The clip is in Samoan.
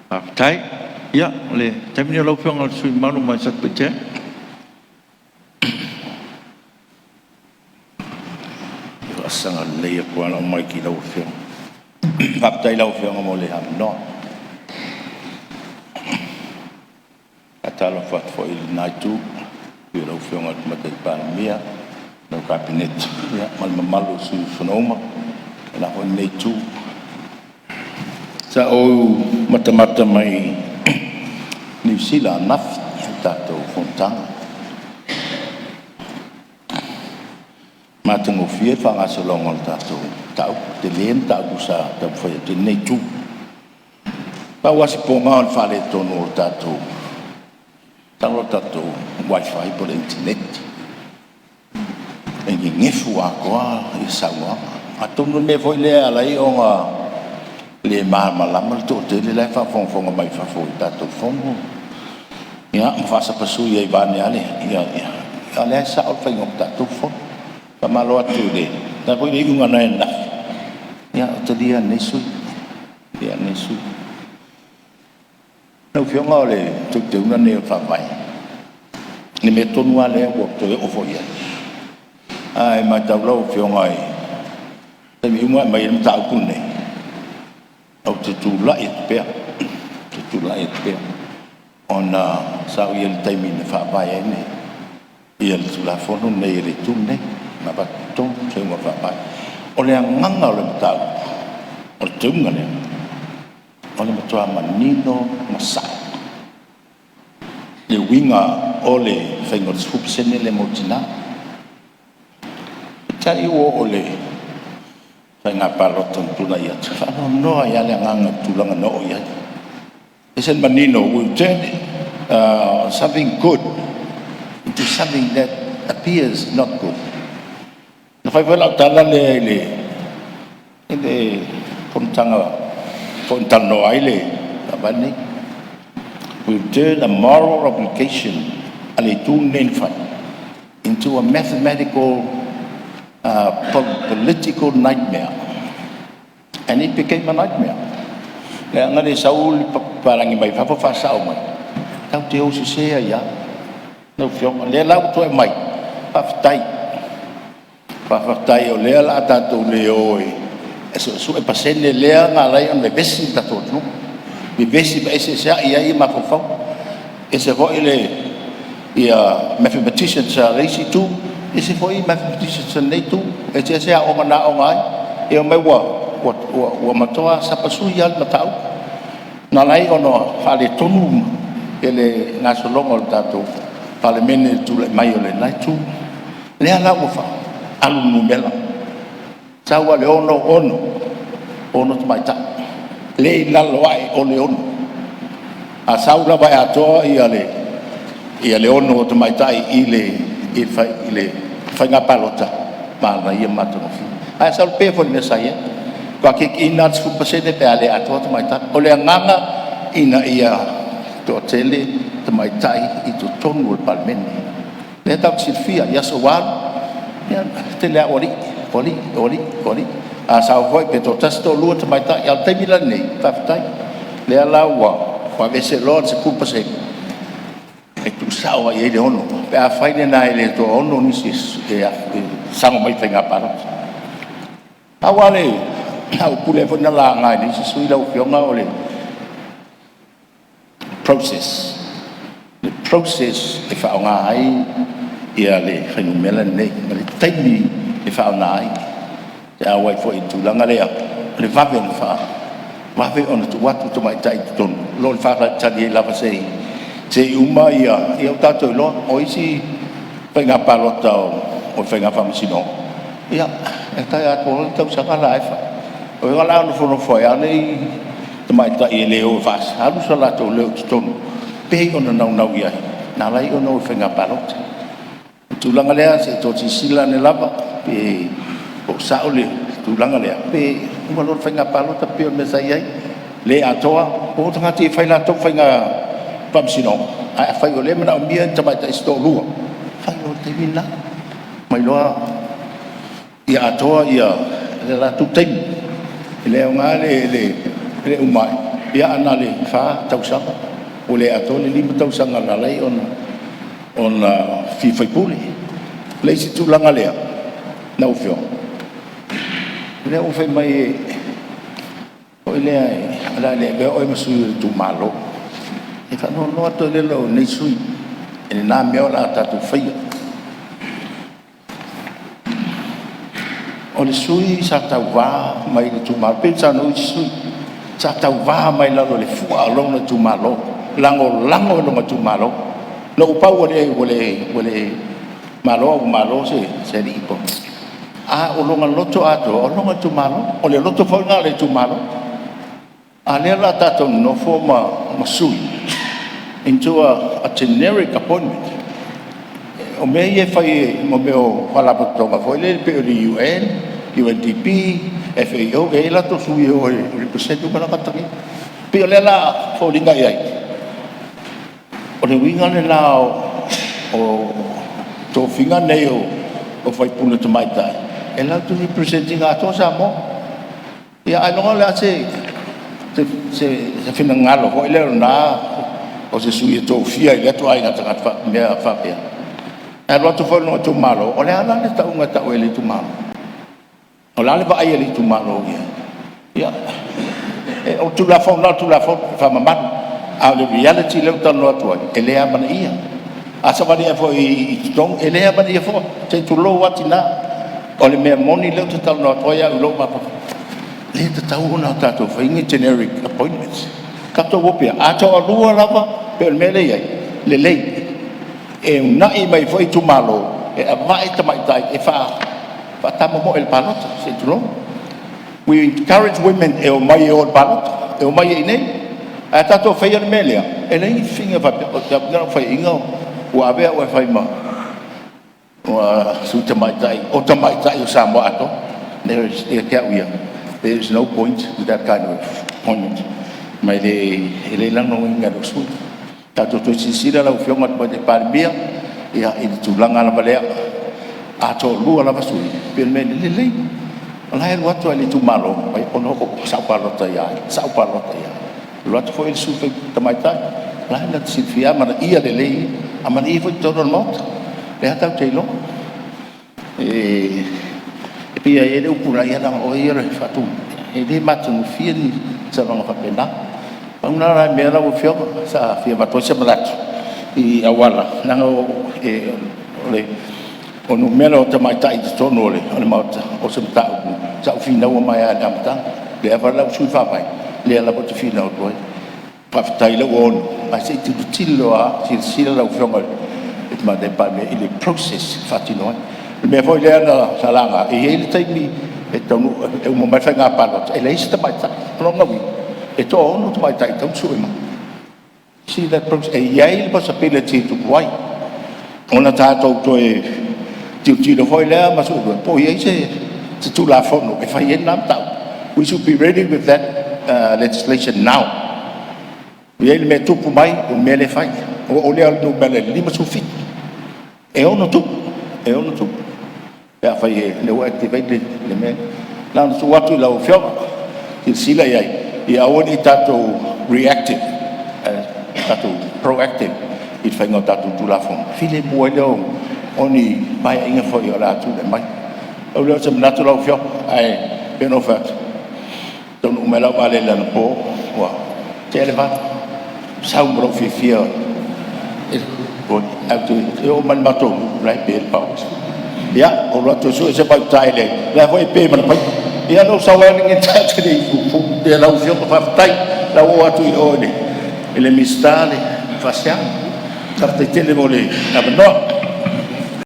Faafetai. Ia, o le taimi lenei o lau Afioga i le sui usufono mamalu mai Satupaitea. Ia, saga lelei atu lava lau mic i lau Afioga. Faafetai i lau Afioga mo le avanoa. E faatalofa atu foi i lena Itu i le afio o lau Afioga i le Tamaitai Palemia, lau Kapeneta ma le mamalu o sui usufono uma o lenei Itu. Sa ou matamata mai Niu Sila ananafi i le tatou fonotaga, matagofie le faagasologa o le tatou mataupu, tele mataupu sa taumafai atu ai lenei itu. Pau lava si poga o le faaletonu o le tatou, masalo o le tatou wifi po o le internet e nenefu atoa saunoaga. Atonu o le mea foi lea e ala ai ona le malamalama le toatele la e faafogafoga mai fafo i le tatou fono, ia ma faasapasui ai vaeane a o lea e sao le faiga o le tatou fono. Faamalo atu i le a foi le iuga na ananafi, ia e talia e lenei sui usufono. Lau Afioga o le teuteuga lenei o le Faavae, le mea tonu lava lea ua toe oo foi i ai. A e matau lau Afioga i taimi uma e aumai ai le mataupu lenei, ou te tulai atu pea, ou te tulai atu pea ona sa ou i ai i le taimi na faavae ai le Tulafono lenei e le Itu lenei na avatu i totonu teuteuga o le Faavae. O le agaga o le mataupu o le teuteuga lea, o le matua manino ma sao le uiga o le faiga o le 10% lea mo tina. Peitai ua oo i le faiga palota na tulai atu, e faanoanoa ai lava le agaga i le tulaga na oo i ai. E ese le manino, we turn something good into something that appears not good. Na fai foi lau tala lea i le fonotaga foi na talanoa ai le Faavae lenei. We turn a moral obligation a le Itu lenei na fai into a mathematical political nightmare and it became a nightmare. Leaga le sau le papalagi mai fafo faasao mai, tatou te o sese ai lava. Lau Afioga, o lea la ua toe aumai, faafetai, faafetai o lea o le a tatou le o e suesue pasene lea na ala ai ona vevesi le tatou atunuu, vevesi ma eseeseai ai mafaufauga. E ese foi mathematicians a le isi itu, ese foi mathematicians a lenei itu, eseese aoga na aooga ai, ia omai ua matua sapasui lava le mataupu na ala ai ona faaletonu le gasologa o le tatou Palemene i le tulai mai o lena itu. Lea la ua alu le numera, sau lava i le 6, 6 tamaitai, le i lalo ae o le 6. A sau lava e atoa le 6 tamaitai i le faiga palota, manaia ma matagofie. Ae sau pei foi o le mea sa i ai, matua kick in lava le 10% pe a le atoa tamaitai. O le agaga ina ia toatele tamaitai i totonu o le Palemene. O lea tatou te silafia i aso ua alu, ia e tele lava o alii, o alii, o alii, o alii. A sau foi pe toatasi toalua tamaitai, a o le taimi la lenei, faafetai, o lea la ua aveese loa le 10% e tuusao lava i ai le 6, pe afai lena e le toaono nisi e sago mai i le faiga palota. Pau lava le upu lea foi na laga e nisi sui usufono lau Afioga o le process, le process e faaaoga ai le fuainumera lenei ma le taimi e faaaoga ai pe a oo ai foi i le tulaga lea o le vave vave ona tuu atu tamaitai i totonu i lo le faatalitali ai lava se i uma. Ia ua tatou iloa o isi faiga palota o faiga faamasinoga, ia e atoa loa le tausaga o la e fai. O ai o le a nofonofo ai lava nei tamaitai e le o e faasalu so latou leo i totonu pei ona naunau i ai na ala ai ona o i faiga palota. O le tulaga lea se i toe silasila ane lava pe o sao le tulaga lea pe uma loa le faiga palota pei o le mea sa i ai, le atoa, o tagata ia e fai latou faiga faamasinoga. Ae afai o lea e manaomia ni tamaitai se toalua, fai loa i le taimi lena ma iloa ia atoa le latou taimi. E le aoga le uma Ia ae na o le 4 tausaga ua le atoa le 5 tausaga na ala ai ona fia faipule. O le isi tulaga lea lau Afioga, o lea ua fai mai foi lea o le a le avea oe ma sui o le itumalo. E faanoanoa tele lou nei sui usufono i lena mea o le a tatou faia. O le sui sa tauva mai le itumalo, pei ona saunoa isi sui usufono, sa tauva mai lalo i le fua o lona itumalo, lagolago i lona itumalo. Na ou pau ua le malo ae ua malo se alii. A o lona loto atoa, o lona itumalo. O le loto foi lena o le itumalo. A o lea o le a tatou nonofo ma sui into a generic appointment. O mea ia e fai e mea o faalapotopotoga foi lea pei o le UN, UNDP, FAO, e i ai latou sui e o e represent uma tagata nei. E pei o lea la e foliga i ai, o le uiga lena o tofiga nei o faipule tamaitai, e latou te represent ina atoa Samoa. Ia ailoga o le a se finagalo foi lea o lena o se sui e tofia i lea ituaiga tagata mea faapea, e alu atu foi i lona itumalo, o le a la le tauga e tau ai e le itumalo? O le a le vaai a le itumalo i ai? Ia, o le Tulafono lava o le Tulafono, e faamamalu. A o le reality lea ou te talanoa atu ai, e le amanaia. A savali ae foi i totonu, e le amanaia foi, se i tulou lava tina. O le mea moni lea ou te talanoa atu ai au i lou mafaufau, e le tatau ona tatou faia ni generic appointments. Tatou o pea, a toalua lava pei o le mea lea e i ai, lelei, e uunai mai foi itumalo e avane tamaitai e faatamomoe i le palota, se i tulou. We encourage women e omai e o i le palota, e omai i inei. Ae a tatou faia le mea lea, e leai ni faiga faapea. O lau faiaina ua avea oe e fai ma sui tamaitai o tamaitai o Samoa atoa. Ia te au ia, there is no point to that kind of appointment. Ma e le lagolagoina e lou sui usufono. Tatou toe silasila lau Afioga i le Tamaitai Palemia i le tulaga lava lea, a toalua lava sui, pei o le mea lelei, o la e alu atu lava i le itumalo, ona sa ou palota ia ai, sa ou palota i ai. Alu atu foi le sui tamaitai, o la e na te silafia e amanaia lelei ia, amanaia foi totonu o le Maota. O lea tatou te iloa. E pei lava e i ai le upu a leaga o oe ia o le faatu, e le matagofie ni saunoaga faapena. Pau na o nai mea lau Afioga sa fia avatu ai se manatu i auala, leaga o numera o tamaitai i totonu o le Maota, o se mataupu sa ou finaua mai lava i le amataga. O lea foi la ua sui le faavae, o lea lava ou te finau atu ai. Faafetai o lea ua 6, ae se i tilotilo lava, silasila lau Afioga i le Tamaitai Palemia i le process e faatino ai. O le mea foi lea sa laga, e i ai le taimi e taunuu e uma mai le faiga palota e leai se tamaitai. O lona uiga, e toaono tamaitai e tatau ona sue mai. See that process? E i ai le possibility e tupu ai, ona tatou toe tilotilo foi lea ma suesue po o i ai se Tulafono e fai ai lena mataupu. We should be ready with that legislation now. E i ai le mea e tupu mai, o le mea lea e fai. Ua oo lea i le numera 57, e ono tupu, e ono tupu pe afai o lea ua activate le mea lea. Na ona tuu atu i lau Afioga, silasila i ai, ia aua ne i tatou reactive, ae tatou proactive i le faiga o tatou Tulafono, filemu ai lea o ni Paeaiga foi o le a tulai mai. Pau lea o se manatu lau Afioga, ae pei ona ou fai atu, e taunuu mai lau vaalele anapo ua tea le 8, sau ma lou fiafia ae ou te oo mai i le matou nuu o la e pe le power. Ia, ou alu atu e sue se vaitauta i le la foi e pe ma le paipa. Ia ona ou sau ai lea ou te le i puupuu. Ia lau Afioga faafetai, o le a ou oo atu i o i le Minisita le faasiaga. Faafetai tele mo le avanoa.